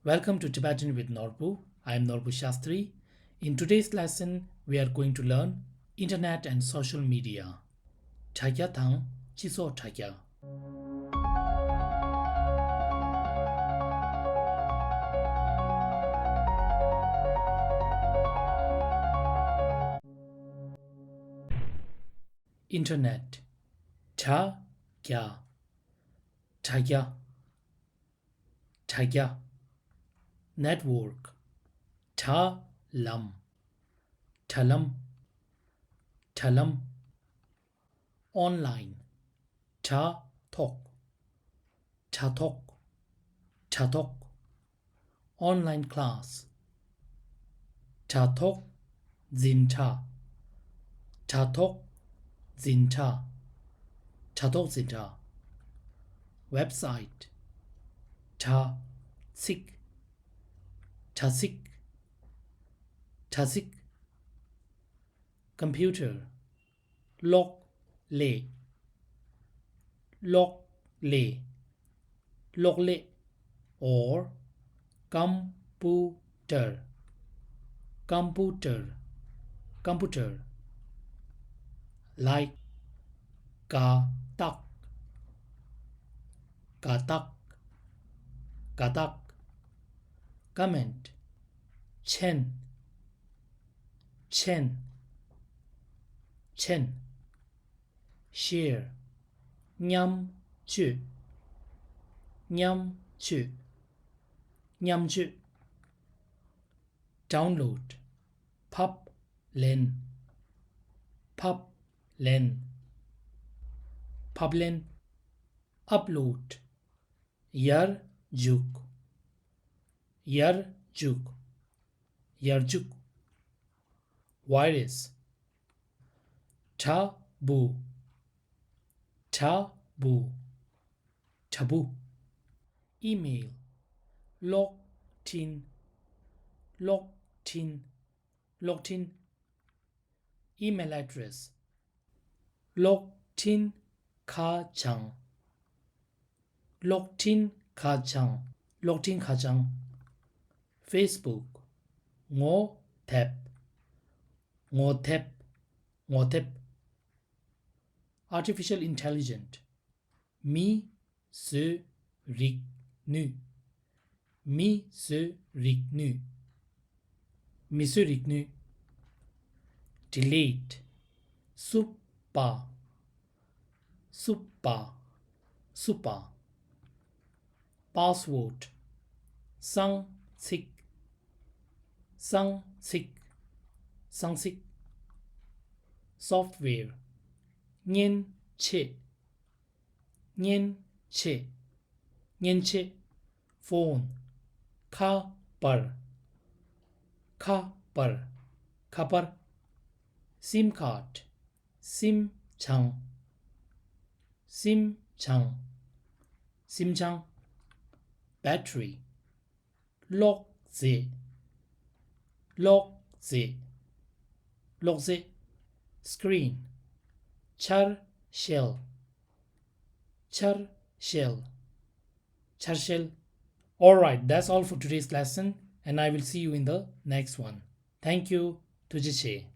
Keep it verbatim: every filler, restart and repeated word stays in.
Welcome to Tibetan with Norbu. I am Norbu Shastri. In today's lesson, we are going to learn internet and social media. དྲ་རྒྱ་དང་སྤྱི་ཚོགས་དྲ་རྒྱ། Internet. དྲ་རྒྱ། དྲ་རྒྱ། དྲ་རྒྱ། Network. དྲ་ལམ། དྲ་ལམ། དྲ་ལམ། Online. དྲ་ཐོག་དྲ་ཐོག་དྲ་ཐོག Online class. དྲ་ཐོག་འཛིན་གྲྭ། དྲ་ཐོག་འཛིན་གྲྭ། དྲ་ཐོག་འཛིན་གྲྭ། Website. དྲ་ཚིགས། དྲ་ཚིགས། དྲ་ཚིགས། Computer. གློག་ཀླད། གློག་ཀླད། གློག་ཀླད། Or computer. Computer. Computer. Like. དགའ་རྟགས། དགའ་རྟགས། དགའ་རྟགས། Comment. མཆན། མཆན། མཆན། Share. མཉམ་སྤྱོད། མཉམ་སྤྱོད། མཉམ་སྤྱོད། Download. ཕབ་ལེན། ཕབ་ལེན། ཕབ་ལེན། Upload. ཡར་འཇུག་ཡར་འཇུག་ཡར་འཇུག Virus. དྲ་འབུ། དྲ་འབུ། དྲ་འབུ། Email. གློག་འཕྲིན། གློག་འཕྲིན། གློག་འཕྲིན། Email address. གློག་འཕྲིན་ཁ་བྱང་། གློག་འཕྲིན་ཁ་བྱང་། གློག་འཕྲིན་ཁ་བྱང་། Facebook. ངོ་དེབ། ངོ་དེབ། ངོ་དེབ། Artificial Intelligent. མིས་བཟོས་རིག་ནུས། མིས་བཟོས་རིག་ནུས། མིས་བཟོས་རིག་ནུས། Delete. བསུབ་པ། བསུབ་པ། བསུབ་པ། Password. གསང་ཚིག་གསང་ཚིག་གསང་ཚིག Software. མཉེན་ཆས། མཉེན་ཆས། མཉེན་ཆས། Phone. ཁ་པར། ཁ་པར། ཁ་པར། Sim card. སིམ་བྱང་། སིམ་བྱང་། སིམ་བྱང་། Battery. གློག་རྫས། གློག་རྫས། གློག་རྫས། Screen. འཆར་ཤེལ། འཆར་ཤེལ། འཆར་ཤེལ། Alright, that's all for today's lesson, and I will see you in the next one. Thank you. ཐུགས་རྗེ་ཆེ།